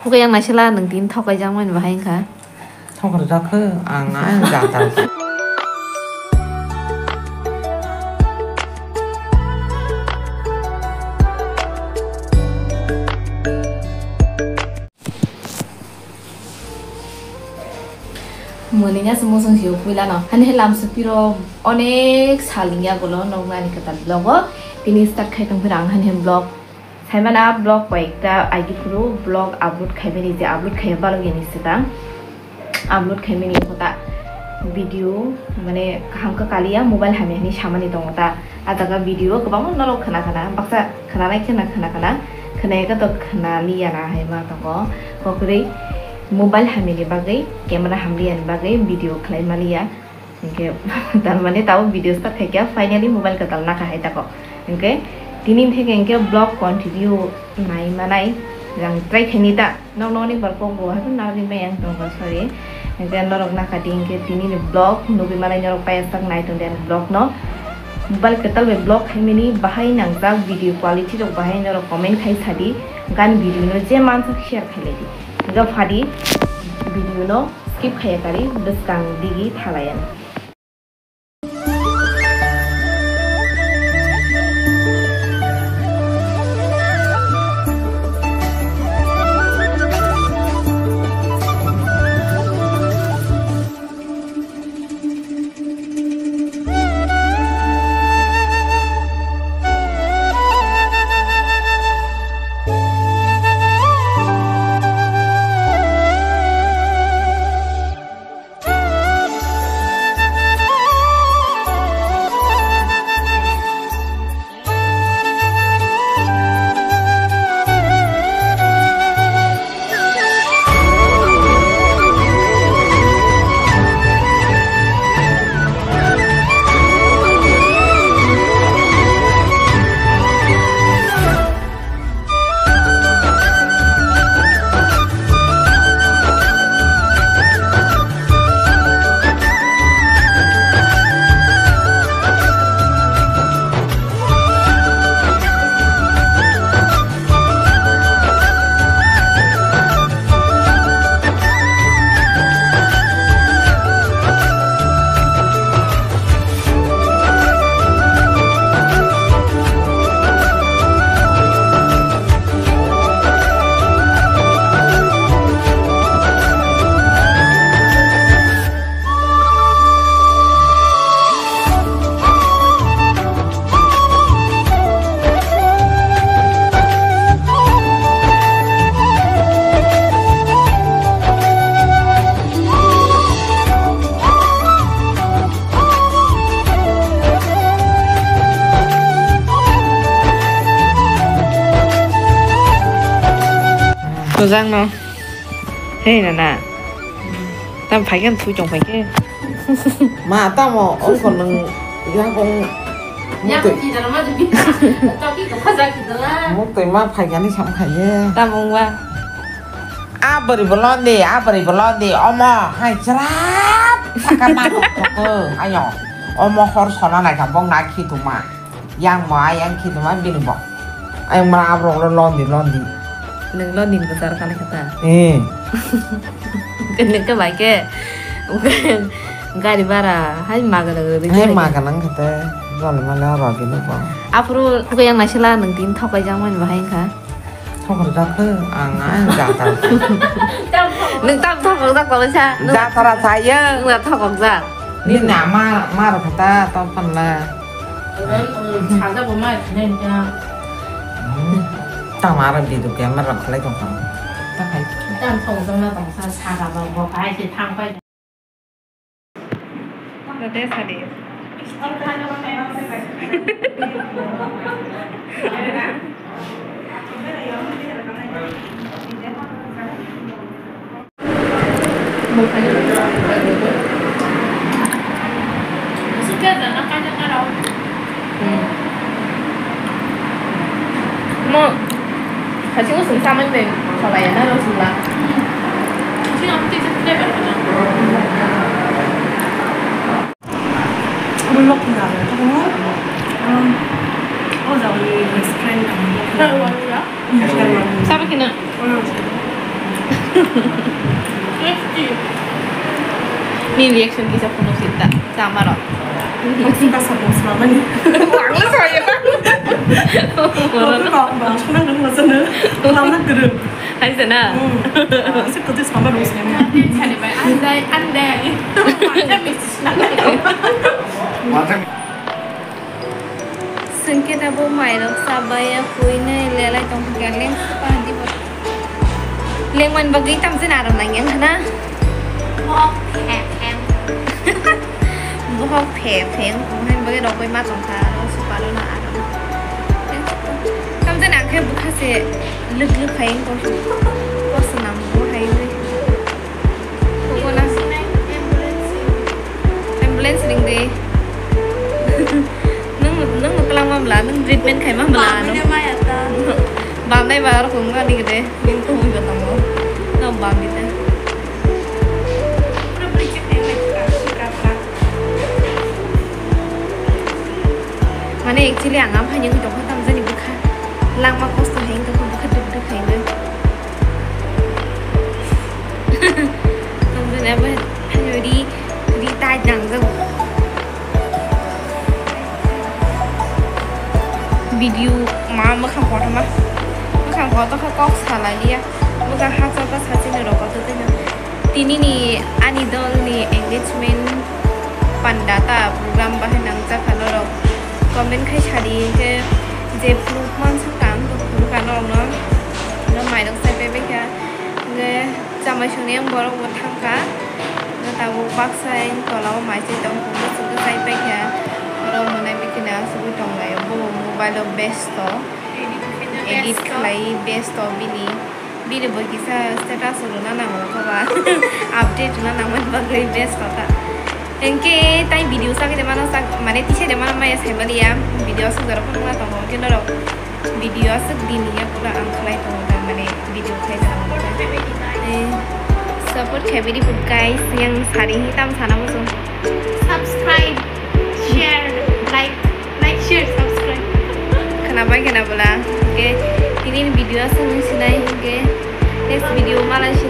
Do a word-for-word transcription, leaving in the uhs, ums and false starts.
Hwnkhe yang naisala nwng tini thokaijak mani bahai wngkha. Thokar jakhe ang ayang jata. Mwnwi aswk muchung sio puilano. Hani he lamsukpiro onek sal wngya gulo noknani kwtal vlog o. Tini start khai tongphira ang hani he vlog. Saimano vlog koyekta agiphuru vlog upload khaimani je upload khaiya balok yani swkang. Upload khaimani kota video mane kaham khe kaliya mobile hamya hinwi samani tongo ta. A jaga video o kwbangma norok khna khna, baksa khnanai khna khna khna, khnayakhai to khna liya na hai ma tongo. Kokrwi mobile hamyani bagwi, camera hamliyani bagwi video khlai maliya. Hinkhe, tar mane tabuk video start khaikha, finally mobile kwtal nakha hai tako. Hinkhe, tini theke hinkhe vlog continue nai manai, rang try khaini ta. Nok nokni borok kok bo haikhe nang rimai ang tongkha, sorry. Hwnkhe norok nakha di hwnkhe tini ni vlog nugwi manai norok paiyasak nai tongdi ani vlog no. Mobile kwtal bai vlog khaimani bahai nangjak video quality rok bahai norok comment khai sadi. Gan video no je mansak share khailai di. Hwnkhe phadi video no skip khaiya kari bwskang digi thalai ano. Kwchangno. Hei nana. Tam phaikhe thui tong phaikhe. Ma tamo ongkho nwng yakung. Yakung muktwi. Muktwi ma phaikani sam khaiye. Tamo wngba. A bwrwi bo londi, a bwrwi bo londi, omo hai chwrap saka ma thok thok o, ayo. Omo hor sona naikha bong na khi tuma. Yang mo ayang khi tuma bini bo. Ayang mara abrok lo londi londi. Nwng londi ni bwsar kani kha ta? Eh. Nwng khe bai khe gari bara hai maga nang rwdi. Hai maga nang kha te. Joli mali oro gini bo. Aphuru khe yang naisala nwng tin thokai jang mani bahai kha. Thokor jakhe ang ang jatra. Nwng tam thokok jak tongwi sa. Jatra saya. Nwng thokok jak. Nini ama ma rok kha ta tong phan la. Saja bo ma sinai ta. Tama rok video camera rok khlai tong kha. Ta khai. Tam thokok jak na tong sa sara ba bo kai se thang pai. Tei sadi. Mo, kasi usung sa man ben, sa ba ya na lo sung la. Abo lokhi jaga, abo, um, o jaga ni best friend ang. Sabo kina. Ni reaction kisa phunuk sita, sama rok. Maksud kasar dong selama ni. Wangla saya. Orang kau bang, senang dong masa ni. Lama gerem. Hai sana. Hmm. Saya kerja sama dong selama. Andai, andai. Macam mesti senang. Macam Sengke tabuk mairok chabai ya, kuinai lelai tongkha, leng sipah di bo. Lengmani bagwi tamjani aram nangya khna. Bohok phe phe. Bohok phe phe wngkha, hain bagwi rogwi ma tongkha, aro siparo na aram. Tamjani ang khe bwkha se lwk lwk khai wngkha. Kosto nang bo hai wngwi. Kugo na. Ambulance ring de. Nung, nung kwlangma bwla, nung treatment khaima bwla, no? Bamnai ba aro kung ani gede, nung tongwi ba tongo. No bam di ta. Mane actually ang am haino tongkha tamjani bwkha. Langma kosto hai tongkha bwkha duk duk hai no. Tamjani abo haino ri, ri tai nangjago. Video ma mwkhang kotorma. Mwkhang kotor khe kok salai liya. Mwkhang hachal ta sachini rok kotor twi no. Tini ni ani dol ni engagement panda ta program bahai nangjak kha norok comment khai sadi hinkhe je phunuk mansa kha ang phunuk kha norok no. No mairok sai pai bai kha. Hinkhe chamai songni yang borok bo thang kha. No tabuk baksa yang tola o mai se tong phunuk chwng sai pai kha. Oro monai bikina asugwi tong lai o bo mobile o besto. Edit khlai besto bini. Bini bo kisa status rwna nango kha ba. Update rwna nangmani bagwi besto ta. Hinkhe tai video sakhe de mano sak, mane tisa de mano maya sai maliya. Video aswk jorok phunukna tongo, hinkhe norok video aswk dini ya pura ang khlai tongo ta, mane video khlai tongo ta. Eh, support khaibidi guys, yang sari hi tam sana muchung. Subscribe, share, like. Like, share, subscribe. Khwnabai khwna bwla. Hinkhe tini ni video aswk nung sinai hinkhe next video malai si